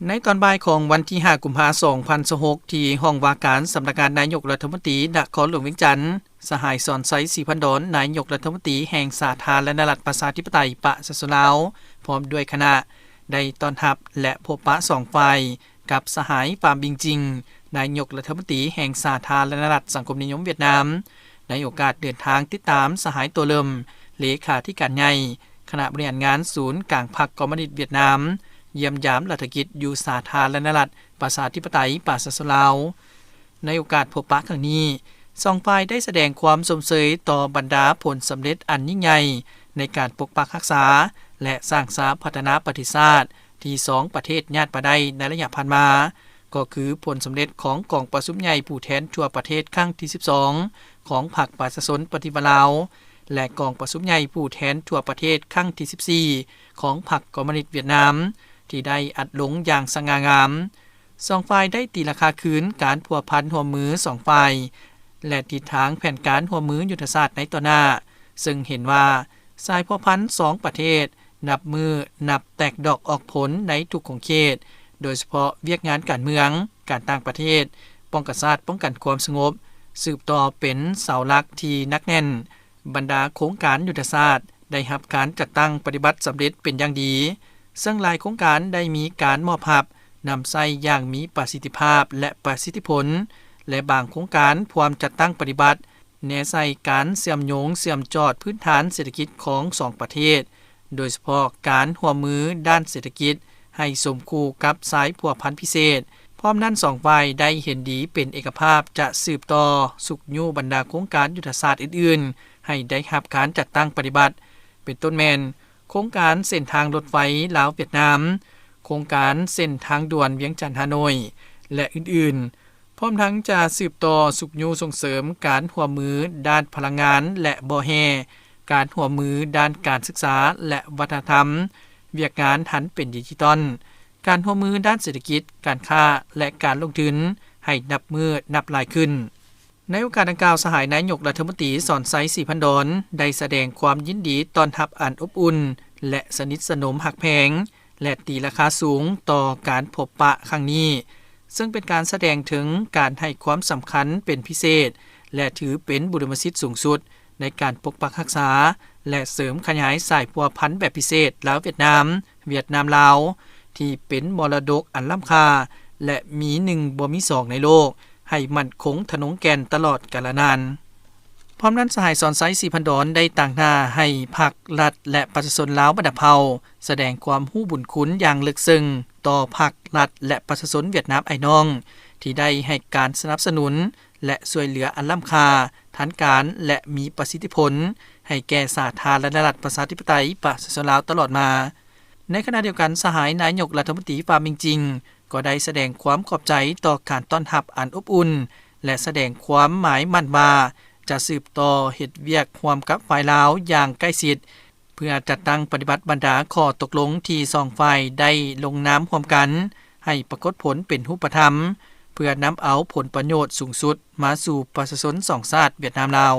ໃນຕອນບ່າຍຂອງວັນທີຫ້າ ກຸມພາ ສອງພັນຊາວຫົກ ທີ່ຫ້ອງວ່າການສຳນັກງານນາຍົກລັດຖະມົນຕີນະຄອນຫຼວງວຽງຈັນ, ສະຫາຍ ສອນໄຊ ສີພັນດອນ ນາຍົກລັດຖະມົນຕີແຫ່ງສາທາລະນະລັດປະຊາທິປະໄຕປະຊາຊົນລາວ ພ້ອມດ້ວຍຄະນະ ໄດ້ຕ້ອນຮັບ ແລະ ພົບປະສອງຝ່າຍ ກັບສະຫາຍ ຟາມ ບິງຈິງ ນາຍົກລັດຖະມົນຕີແຫ່ງສາທາລະນະລັດສັງຄົມນິຍົມຫວຽດນາມ ໃນໂອກາດເດີນທາງຕິດຕາມສະຫາຍ ໂຕເລີມ ເລຂາທິການໃຫຍ່ຄະນະບໍລິຫານງານສູນກາງພັກຄອມມູນິດຫວຽດນາມ ຢ້ຽມຢາມລັດຖະກິດຢູ່ສາທາລະນະລັດປະຊາທິປະໄຕປະຊາຊົນລາວ. ໃນໂອກາດພົບປະຄັ້ງນີ້, ສອງຝ່າຍໄດ້ສະແດງຄວາມຊົມເຊີຍຕໍ່ບັນດາຜົນສຳເລັດອັນຍິ່ງໃຫຍ່ໃນການປົກປັກຮັກສາ ແລະ ສ້າງສາພັດທະນາປະເທດຊາດ ທີ່ສອງປະເທດຍາດມາໄດ້ໃນໄລຍະຜ່ານມາ, ກໍຄືຜົນສຳເລັດຂອງກອງປະຊຸມໃຫຍ່ຜູ້ແທນທົ່ວປະເທດຄັ້ງທີສິບສອງ ຂອງພັກປະຊາຊົນປະຕິວັດລາວ ແລະ ກອງປະຊຸມໃຫຍ່ຜູ້ແທນທົ່ວປະເທດຄັ້ງທີສິບສີ່ ຂອງພັກຄອມມູນິດຫວຽດນາມ ທີ່ໄດ້ອັດລົງຢ່າງສະຫງ່າງາມ. ສອງຝ່າຍໄດ້ຕີລາຄາຄືນການພົວພັນຮ່ວມມືສອງຝ່າຍ ແລະ ທິດທາງແຜນການຮ່ວມມືຍຸດທະສາດໃນຕໍ່ໜ້າ, ເຊິ່ງເຫັນວ່າສາຍພົວພັນສອງປະເທດ ນັບມື້ນັບແຕກດອກອອກຜົນໃນທຸກຂົງເຂດ, ໂດຍສະເພາະວຽກງານການເມືອງ, ການຕ່າງປະເທດ, ປ້ອງກັນຊາດ, ປ້ອງກັນຄວາມສະຫງົບ ສືບຕໍ່ເປັນເສົາຫຼັກທີ່ໜັກແໜ້ນ. ບັນດາໂຄງການຍຸດທະສາດໄດ້ຮັບການຈັດຕັ້ງປະຕິບັດສຳເລັດເປັນຢ່າງດີ, ເຊິ່ງຫຼາຍໂຄງການໄດ້ມີການມອບຮັບນຳໃຊ້ຢ່າງມີປະສິດທິພາບ ແລະ ປະສິດທິຜົນ, ແລະ ບາງໂຄງການພວມຈັດຕັ້ງປະຕິບັດ ແນໃສ່ການເຊື່ອມໂຍງເຊື່ອມຈອດພື້ນຖານເສດຖະກິດຂອງສອງປະເທດ, ໂດຍສະເພາະການຮ່ວມມືດ້ານເສດຖະກິດໃຫ້ສົມຄູ່ກັບສາຍພົວພັນພິເສດ. ພ້ອມນັ້ນ, ສອງຝ່າຍໄດ້ເຫັນດີເປັນເອກະພາບຈະສືບຕໍ່ຊຸກຍູ້ບັນດາໂຄງການຍຸດທະສາດອື່ນໆ ໃຫ້ໄດ້ຮັບການຈັດຕັ້ງປະຕິບັດ, ເປັນຕົ້ນແມ່ນໂຄງການເສັ້ນທາງລົດໄຟລາວຫວຽດນາມ, ໂຄງການເສັ້ນທາງດ່ວນວຽງຈັນ-ຮ່າໂນ້ຍ ແລະ ອື່ນໆ. ພ້ອມທັງຈະສືບຕໍ່ຊຸກຍູ້ສົ່ງເສີມການຮ່ວມມືດ້ານພະລັງງານ ແລະ ບໍ່ແຮ່, ການຮ່ວມມືດ້ານການສຶກສາ ແລະ ວັດທະນະທຳ, ວຽກງານຫັນເປັນດິຈິຕອນ, ການຮ່ວມມືດ້ານເສດຖະກິດ, ການຄ້າ ແລະ ການລົງທຶນໃຫ້ນັບມື້ນັບຫຼາຍຂຶ້ນ. ໃນໂອກາດດັ່ງກ່າວ, ສະຫາຍນາຍົກລັດຖະມົນຕີ ສອນໄຊ ສີພັນດອນ ໄດ້ສະແດງຄວາມຍິນດີຕ້ອນຮັບອັນອົບອຸ່ນ ແລະ ສະໜິດສະໜົມຮັກແພງ ແລະ ຕີລາຄາສູງຕໍ່ການພົບປະຄັ້ງນີ້, ເຊິ່ງເປັນການສະແດງເຖິງການໃຫ້ຄວາມສຳຄັນເປັນພິເສດ ແລະ ຖືເປັນບຸລິມະສິດສູງສຸດໃນການປົກປັກຮັກສາ ແລະ ເສີມຂະຫຍາຍສາຍພົວພັນແບບພິເສດລາວຫວຽດນາມ, ຫວຽດນາມ-ລາວ ທີ່ເປັນມໍລະດົກອັນລ້ຳຄ່າ ແລະ ມີໜຶ່ງບໍ່ມີສອງໃນໂລກ ໃຫ້ໝັ້ນຄົງທະນົງແກ່ນຕະຫຼອດກາລະນານ. ພ້ອມນັ້ນ, ສະຫາຍ ສອນໄຊ ສີພັນດອນ ໄດ້ຕາງໜ້າໃຫ້ພັກ, ລັດ ແລະ ປະຊາຊົນລາວບັນດາເຜົ່າ ສະແດງຄວາມຮູ້ບຸນຄຸນຢ່າງເລິກເຊິ່ງຕໍ່ພັກ, ລັດ ແລະ ປະຊາຊົນຫວຽດນາມອ້າຍນ້ອງ ທີ່ໄດ້ໃຫ້ການສະໜັບສະໜູນ ແລະ ຊ່ວຍເຫຼືອອັນລ້ຳຄ່າ, ທັນການ ແລະ ມີປະສິດທິຜົນ ໃຫ້ແກ່ສາທາລະນະລັດປະຊາທິປະໄຕປະຊາຊົນລາວຕະຫຼອດມາ. ໃນຂະນະດຽວກັນ, ສະຫາຍນາຍົກລັດຖະມົນຕີ ຟາມ ມິງຈິງ ກໍໄດ້ສະແດງຄວາມຂອບໃຈຕໍ່ການຕ້ອນຮັບອັນອົບອຸ່ນ ແລະ ສະແດງຄວາມໝາຍໝັ້ນວ່າ ຈະສືບຕໍ່ເຮັດວຽກຮ່ວມກັບຝ່າຍລາວຢ່າງໃກ້ຊິດ ເພື່ອຈັດຕັ້ງປະຕິບັດບັນດາຂໍ້ຕົກລົງທີ່ສອງຝ່າຍໄດ້ລົງນາມຮ່ວມກັນ ໃຫ້ປາກົດຜົນເປັນຮູບປະທຳ, ເພື່ອນຳເອົາຜົນປະໂຫຍດສູງສຸດມາສູ່ປະຊາຊົນສອງຊາດຫວຽດນາມ-ລາວ.